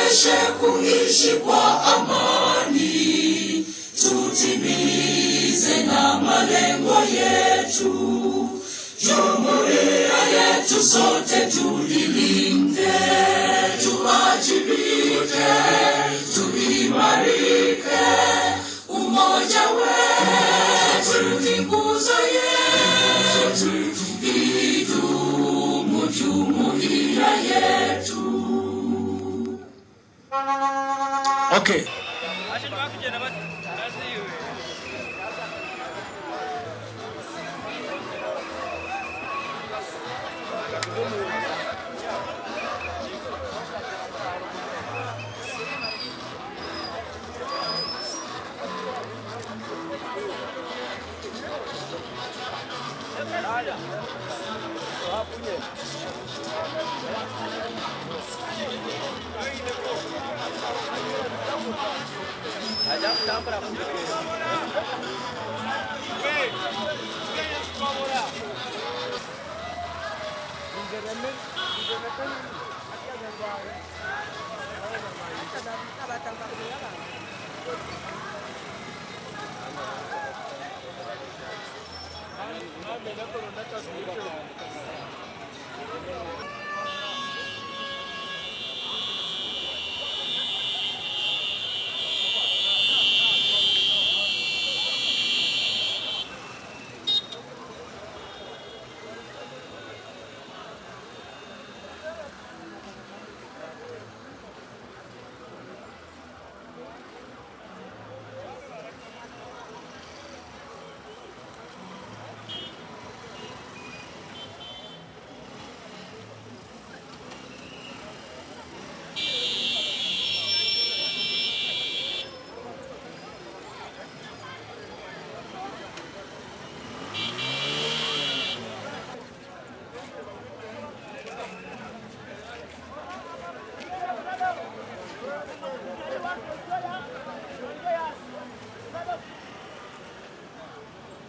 Tuwezeshe kuishi kwa amani, tutimize na malengo yetu. Jumuiya yetu sote tuilinde, tuwajibike, tuimarike. Umoja wetu ni nguzo yetu, idumu jumuiya yetu. Okay.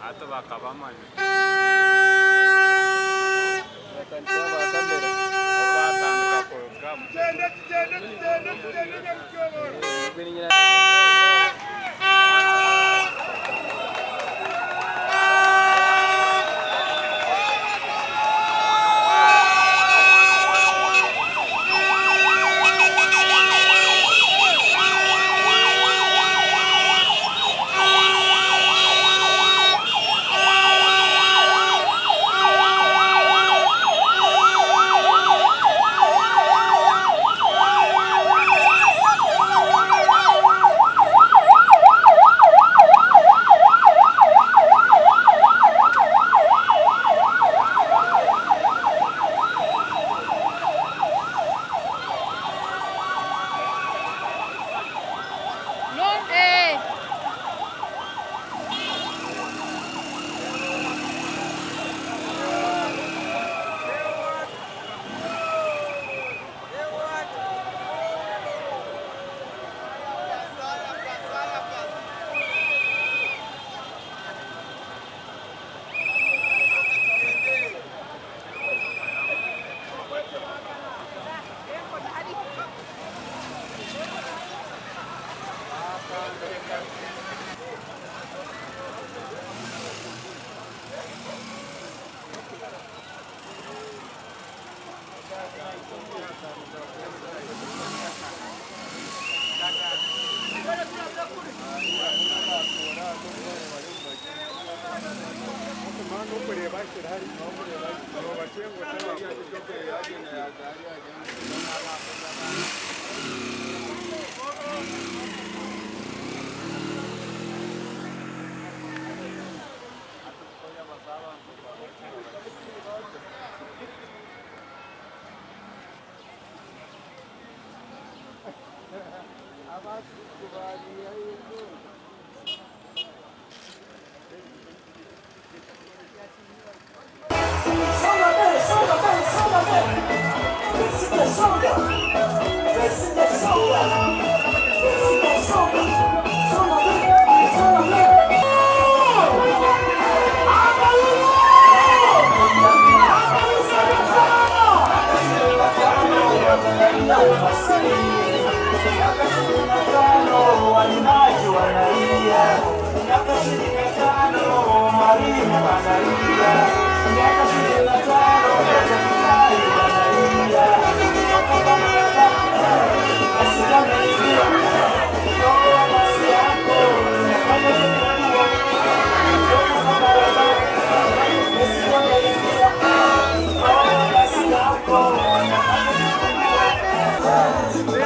Hati bakabamanya. Obu baatandika kurugamu.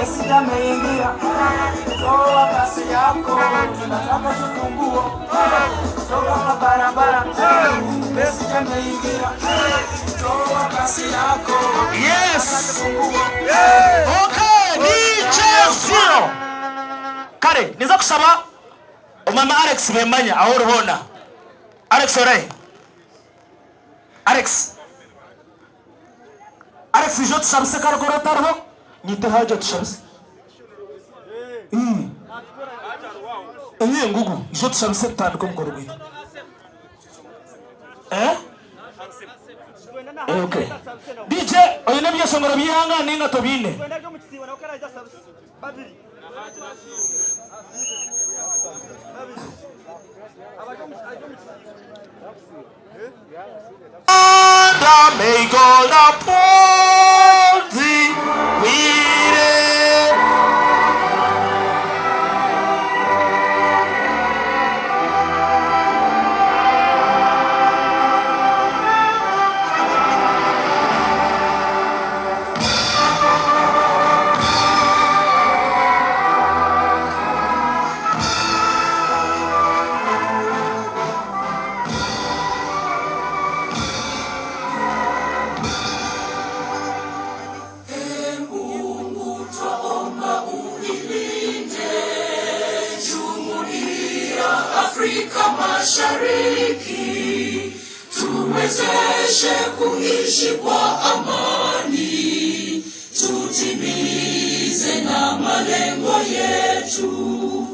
Messi ameingia, toa pasi yako, tunataka kifunguo toka kwa barabara. Messi ameingia, toa pasi yako, Yes! Okay, DJ Zero. Kare, niza kushaba omwami Alex Bemanya aho ori hoona. Alex orahi? Alex. Alex ija otushabise kare ku otariho, nyite Haji otushabise. Ii. Ii ngugu, ija otushabise tutandike omukoro gwaitu. Eh? Eh, okay. DJ, oine ebyeshongoro by'eihanga ninga tobiine? Uganda, may God uphold thee with it. Mungu twaomba uilinde Jumuiya Afrika Mashariki, tuwezeshe kuishi kwa amani, tutimize na malengo yetu.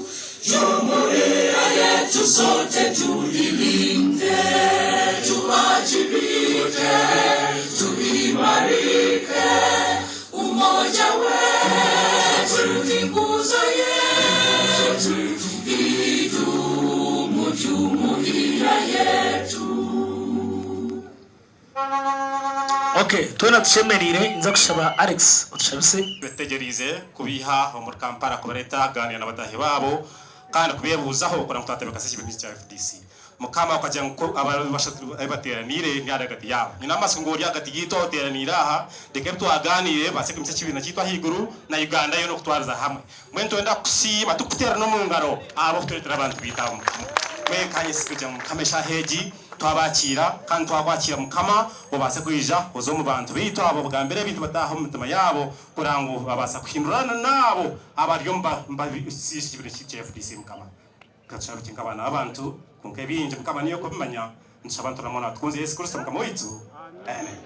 Jumuiya yetu sote tuilinde, tuwajibike, tuimarike. Umoja wetu ni nguzo yetu, idumu jumuiya yetu. Okay, twena tushemereire nza kushaba Alex otushabise. Twetegyereize kubiiha omuri Kampala kubareeta kugaaniira na bataahi baabo kandi kubeebuuzaho kureba ngu twatebeekanisa ekibiina kya FDC. Mukama akagira ngu ku aba bashatu abu bateeraniire ndi ahagati yaabo. Nyine amatsiko ngu ori ahagati yaitu aha oteeraniire aha, reka ebi twagaaniire bibaase kwimutsya ekibiina kyaitu ahaiguru na Uganda yoona okutwariza hamwe. Mbwenu nitwenda kukusiima turikukuteera n'omu ngaro ahabw'okutureetera abantu baitu aba Mukama. Mbwenu ka nyesiga kugira ngu Mukama eshaaha egi Twabakiira kandi twakwakiira Mukama, obaase kwija oze omu bantu baitu abo obagambire ebintu bataaha omu mitima yaabo kureba ngu babaasa kuhindurana naabo abari omu ba ekibiina kya FDC Mukama. Ka tushabe gye nk'abaana b'abantu, kwonka ebingi Mukama niiwe okubimanya, nitushaba nituramwa naatukunze Yesu Kristo Mukama waitu. Amen.